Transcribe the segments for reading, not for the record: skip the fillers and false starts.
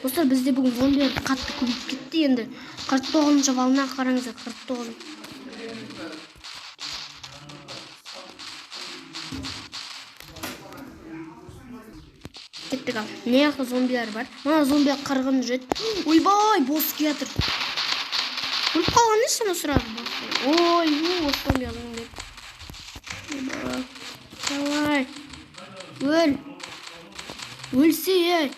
Достар, бізде бүгін зомбилер қатты көбейіп кетті енді. 49-шы волна, қараңыздар, 49. Кеттік ал. Не жақта зомбилер бар? Мына зомби қырғын жүреді. Ойбай, босс келатыр. Өліп қалған несі ана сразу босс? Ой, осы зомби алғым келді. Ойбай. Давай. Өл. Өлсе, ей.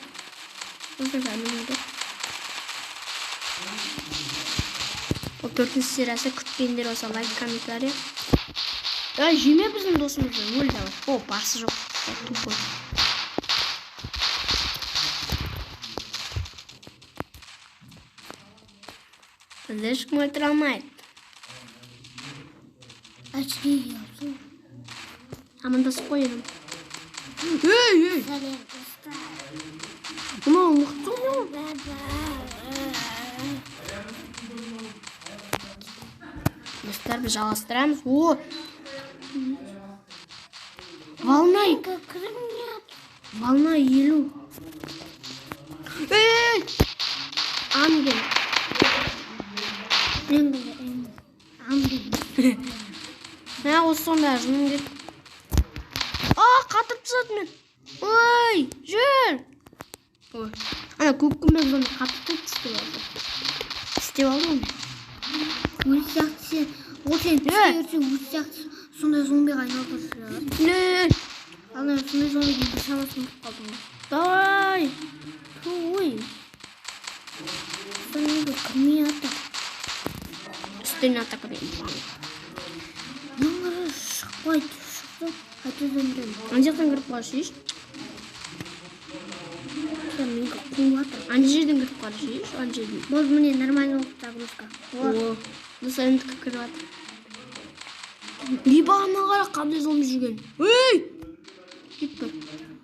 Бұл 4-ші сериясы, күткендер болса лайк, комментарий. Ей, жеме біздің досымызды, өл давай. О, басы жоқ. Тупой. Бізді ешкім өлтіре алмайды. Очки алсың. Амандасып қой енді. Ей, ей. Сәлем, достар. Мынау мықты ғой. Достар, біз жалғастырамыз. О! Волна. Волна 50. Ей! Ангел. Ангел. Мә, осы сонда жыным келді. А, қатырып тастады мен. Ой, жүр. Ой. Ана көк күмбез зомби қатырып тістеп алды. Тістеп алды ғой. Өз сияқты сен, ол сен тістеп өз сияқты сондай зомбиға айналып тұрсың. Не? Ана сондай зомбидің бір шамасын ұмытып қалдым ғой. Давай. Ой. Сондай бір кірмей жатыр. Үстіне атака берейін. Мына шықпайды, шықты, қайтадан кіремін. Ана жақтан кіріп қарашы. Менікі қуып жатыр. Ана жерден кіріп қарашы, ана жерден. Болды, міне нормально болды загрузка. О, достар, енді кіріп жатыр. Либо ана қара қандай зомби жүрген. Ей! Кетті.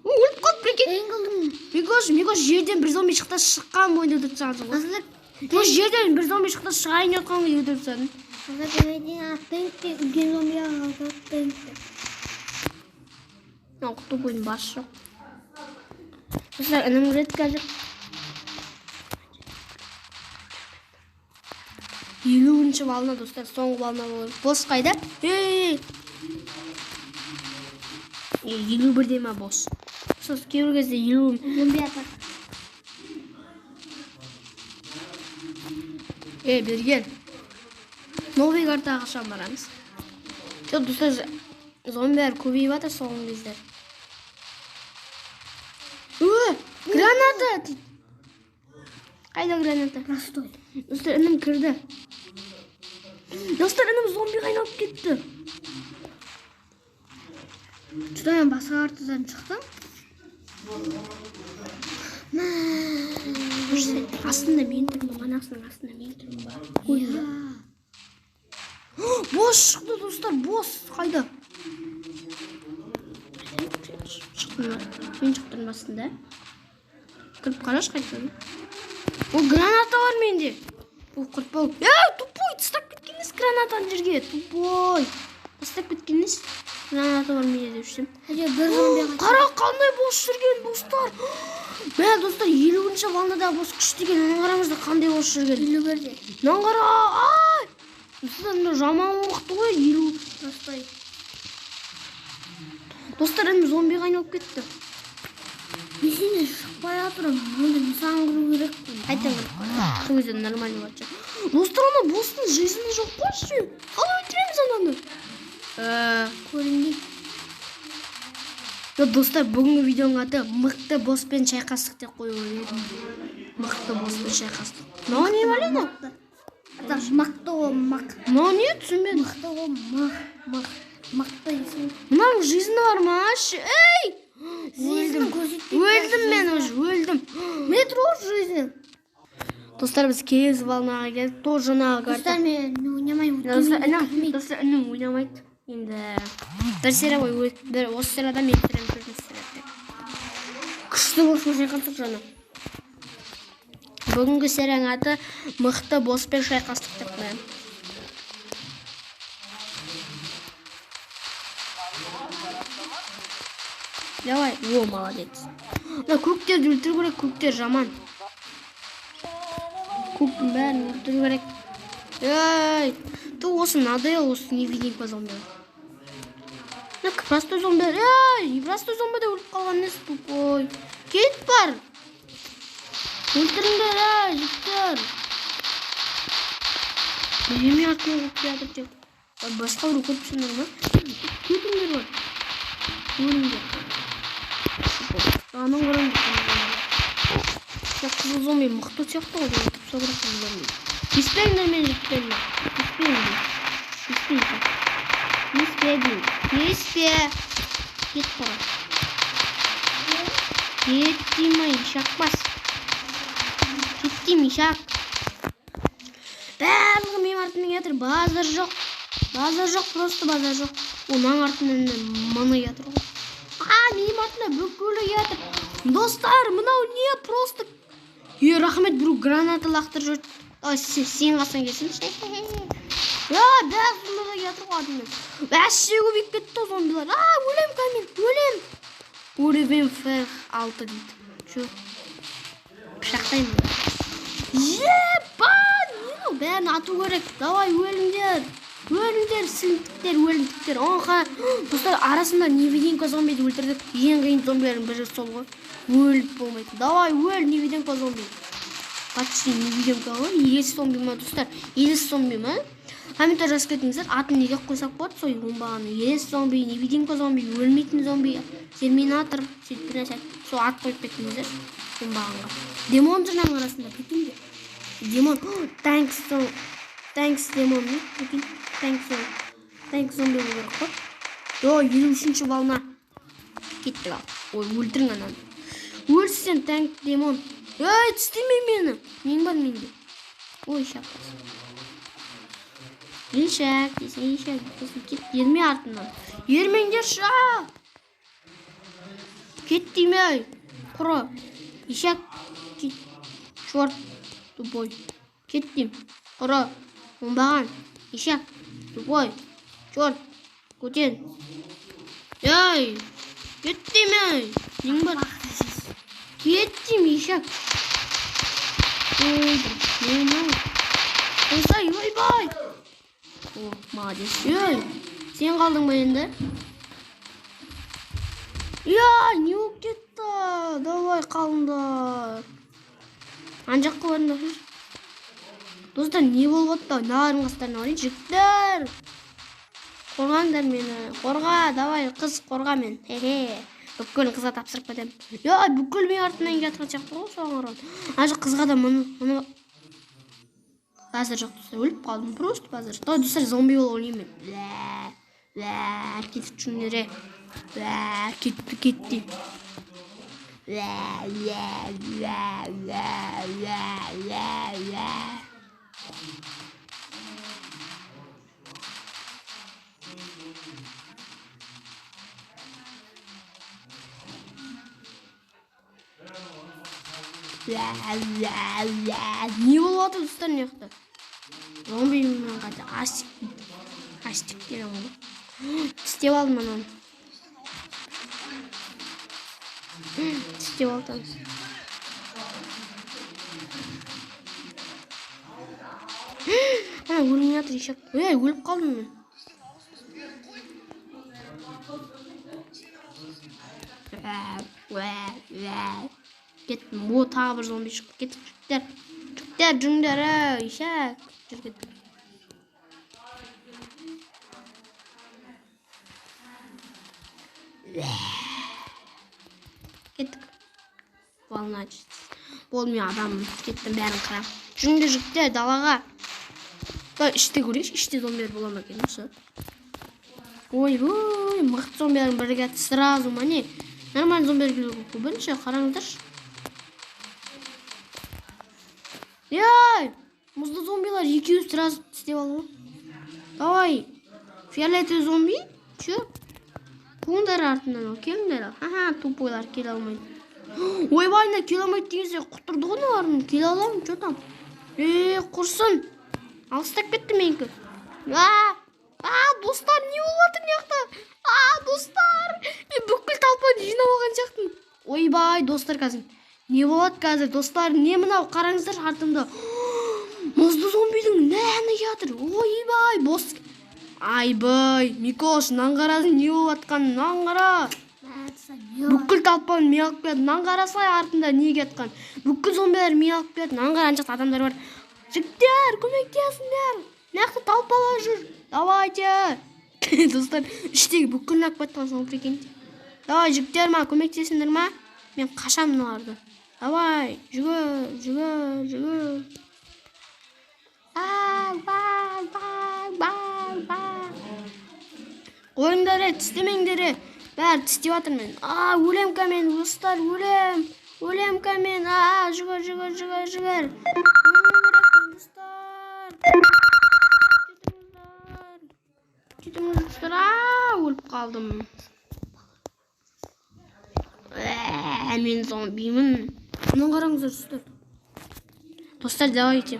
О, өліп қалды, прикинь. Энглдің Мегош, жерден бір зомби шықты, шыққан бойында өлтіріп тастаған ғой. Азылық. Мегош, жерден бір зомби шықты, шығайын жатқан кезде өлтіріп тастадым. Азылық, тэнкте үлкен зомби алды, тэнкте. Мынау тупойдың басы жоқ. Достар, інім кіреді қазір. 50-ші волна, достар, соңғы волна болады. Босс қайда? Ей! 51-де ма босс? Сосын кейбір кезде 50. Зомби атақ. Ей, берген. Новый картаға қашан барамыз? Жоқ, достар, зомбилер көбейіп жатыр соңғы кездері. Ө, граната дейді. Қайда граната? Простой. Достар, інім кірді. Достар, інім зомбиға айналып кетті. Что, мен басқа картадан шықтым? Астында мен тұрмын, анасының астында мен тұрмын ба? Босс шықты, достар, босс қайда? Шықтым ба? Мен шықтым астында. Кіріп қарашы қайтадан. О, граната бар менде. О, құртпау. Ей, тупой, тастап кеткен емес гранатаны жерге. Тупой. Тастап кеткен емес. Граната бар менде деп жүрсем. Әже, бір зомби Қара, қандай босс жүрген, достар. Мә, достар, 50-ші волнада босс күшті екен. Мына қараңыздар, қандай босс жүрген. 51-де. Мына қара, ай! Достар, мына жаман мықты ғой, 50. Простой. Достар, інім зомбиға айналып кетті. Мен сенен шықпай жатырмын. Онда мен саған кіру керекпін. Қайтадан кіріп қара. Сол кезде нормально болады шығар. Достар, ана босстың жизні жоқ қой ше. Қалай өлтіреміз ананы? Көрінбейді. Жоқ, достар, бүгінгі видеоның аты мықты босспен шайқастық деп қою керек. Мықты босспен шайқастық. Мынау не бар еді? Ата, мықты ғой, мық. Мынау не? Түсінбедім. Мықты ғой, мық, мық. Мықты есім. Мынаның жизні бар ма? Ей! Жизнін көрсетпейді. Өлдім мен уже, өлдім. Мен тұр ғой жизнь. Достар, біз келесі волнаға келдік. Тоже жаңағы карта. Достар, мен ойнамаймын. Достар, інім, достар, інім ойнамайды. Енді бір серия ғой, бір осы серияда мен сериям төртінші серия деп. Күшті боспен шайқастық жаңа. Бүгінгі серияның аты мықты боспен шайқастық деп қоямын. Давай, о, молодец. Мына көктерді өлтіру керек, көктер жаман. Көктің бәрін өлтіру керек. Ей, ту осы надоел осы невидимка зомби. Ну, простой зомби. Ей, простой зомби да өліп қалған несі тупой. Кет бар. Өлтіріңдер, ей, жігіттер. Неме артынан қуып келатыр деп. Басқа біреу көріп тұрсыңдар ма? Кетіңдер бар. Өліңдер. Аның қараңдар. Қызыл зомби мықты сияқты ғой, өлтіріп тастау керек қызыл зомби. Тиіспеңдер мені, жігіттер. Тиіспеңдер. Тиіспе. Тиіспе деймін. Тиіспе. Кет қора. Кет деймін, ишак бас. Кет деймін, ишак. Барлығы менің артымнан келатыр. Базар жоқ. Базар жоқ, просто базар жоқ. Оның артынан мына келатыр ғой. А, менің артымда бүкілі келатыр. Достар, мынау не просто. Е, рахмет, біреу граната лақтырып жүрді. Ой, сен қасынан келсінші. Я, бәрі зомбилар келатыр ғой артымнан. Вообще көбейіп кетті ғой зомбилар. А, өлем қазір мен, өлем. Уровень F6 дейді. Чё? Пышақтаймын. Еба, не мынау? Бәрін ату керек. Давай, өліңдер. Өліңдер, сілімтіктер, өлімтіктер. Оха, достар, арасында невидимка зомбиді өлтірдік. Ең қиын зомбилердің бірі сол ғой. Өліп болмайды. Давай, өл, невидимка зомби. Почти невидимка ғой. Елес зомби ма, достар? Елес зомби ма? Комментарий жазып кетіңіздер. Атын не деп қойсақ болады? Сол оңбағаны. Елес зомби, невидимка зомби, өлмейтін зомби, терминатор, сөйтіп бір нәрсе. Сол ат қойып кетіңіздер оңбағанға. Демон жырнаның арасында, прикиньте. Демон. Танкс, танкс демон, прикинь. Танкс зомби. Танкс зомби болу керек қой. О, 53-ші волна. Кеттік ал. Ой, өлтірің ананы. Өлсін, танк демон. Ей, тістеме мені. Нең бар менде? Ой, шапқасы. Ишак, десең ишак, сосын кет, ерме артынан. Ермеңдерші, а! Кет деймей, құры. Ишак, кет, черт, тупой. Кет деймін, құры, оңбаған, ишак, тупой, черт, көтен. Ей, кет деймей, нең бар? Кет деймін, ишак. Ой, не мынау? Ойбай, ойбай! О, молодец. Ей, сен қалдың ба енді? Я, не болып кетті? Давай қалыңдар. Ана жаққа барыңдар. Достар, не болып жатты? Мыналардың қастарына барайын. Жігіттер! Қорғаңдар мені. Қорға, давай, қыз, қорға мен. Хе-хе. Бүкіл қызға тапсырып кетемін. Я, бүкіл менің артымнан келе жатқан сияқты ғой, соған қарағанда. Ана жақ қызға да мұны базар жоқ, достар, өліп қалдым. Просто базар жоқ. Давай, достар, зомби болып ойнаймын мен. Уә, уә, кетіп жүріңдер, е. Уә, кетті, кетті. Уә, уә, уә, уә, уә, уә, уә. Уә, уә, уә. Не болып жатыр, достар, мына жақта? Зомби мына қайта астик дейді. Астик деген ғой. Тістеп алдым ананы. Тістеп алдым. Ана өлмей жатыр ишак. Ей, өліп қалдым мен. Уә, уә, уә. Кеттім. О, тағы бір зомби шығып кетті. Жігіттер, жігіттер, жүріңдер, ей, ишак. Жүр кеттік. Кеттік. Волна. Болды, мен адаммын. Кеттім, бәрін қырам. Жүріңдер, жігіттер, далаға. Давай, іште көрейікші, іште зомбилер бола ма екен, осы? Ой, ой, мықты зомбилердің бірі кетті сразу ма, не? Нормальный зомбилер келу керек қой. Бірінші, қараңыздаршы. Ей, мұзды зомбилар екеуі сразу тістеп алды ғой. Давай, фиолетовый зомби, чё? Қуыңдар артынан, ал, келіңдер, ал. Аха, тупойлар келе алмайды. Ойбай, мына келе алмайды деген сияқты құтырды ғой мыналардың. Келе аламын, чё там? Ей, құрсын. Алыстап кетті менікі. А, а, достар, не болып жатыр мына жақта? А, достар, мен бүкіл толпаны жинап алған сияқтымын. Ойбай, достар, қазір не болады қазір, достар? Не мынау, қараңыздар артымда. Ана келатыр. Ойбай, босс. Айбай, Микош, мынаны қарасын, не болып жатқанын, мынаны қара. Бүкіл толпаны мен алып келеді. Мынаны қарасай, артында не келатқан. Бүкіл зомбилар мен алып келеді. Мынаны қара, ана жақта адамдар бар. Жігіттер, көмектесіңдер. Мына жақта толпалар жүр. Давайте. Достар, іштегі бүкіл алып кеткен соң, прикиньте. Давай, жігіттер, маған көмектесіңдер ма? Мен қашамын мыналардан. Давай, жүгір, жүгір, жүгір. Ай, бай, бай, бай, бай. Қойыңдар, е, тістемеңдер, е. Бәрі тістеп жатыр мен. А, өлем ка мен, достар, өлем. Өлем ка мен. А, жүгір, жүгір, жүгір, жүгір. Өлмеу керекпін, достар. Кетіңіздер. Кетіңіздер, достар. А, өліп қалдым. Мен зомбимін. Мына қараңыздар, достар. Достар, давайте.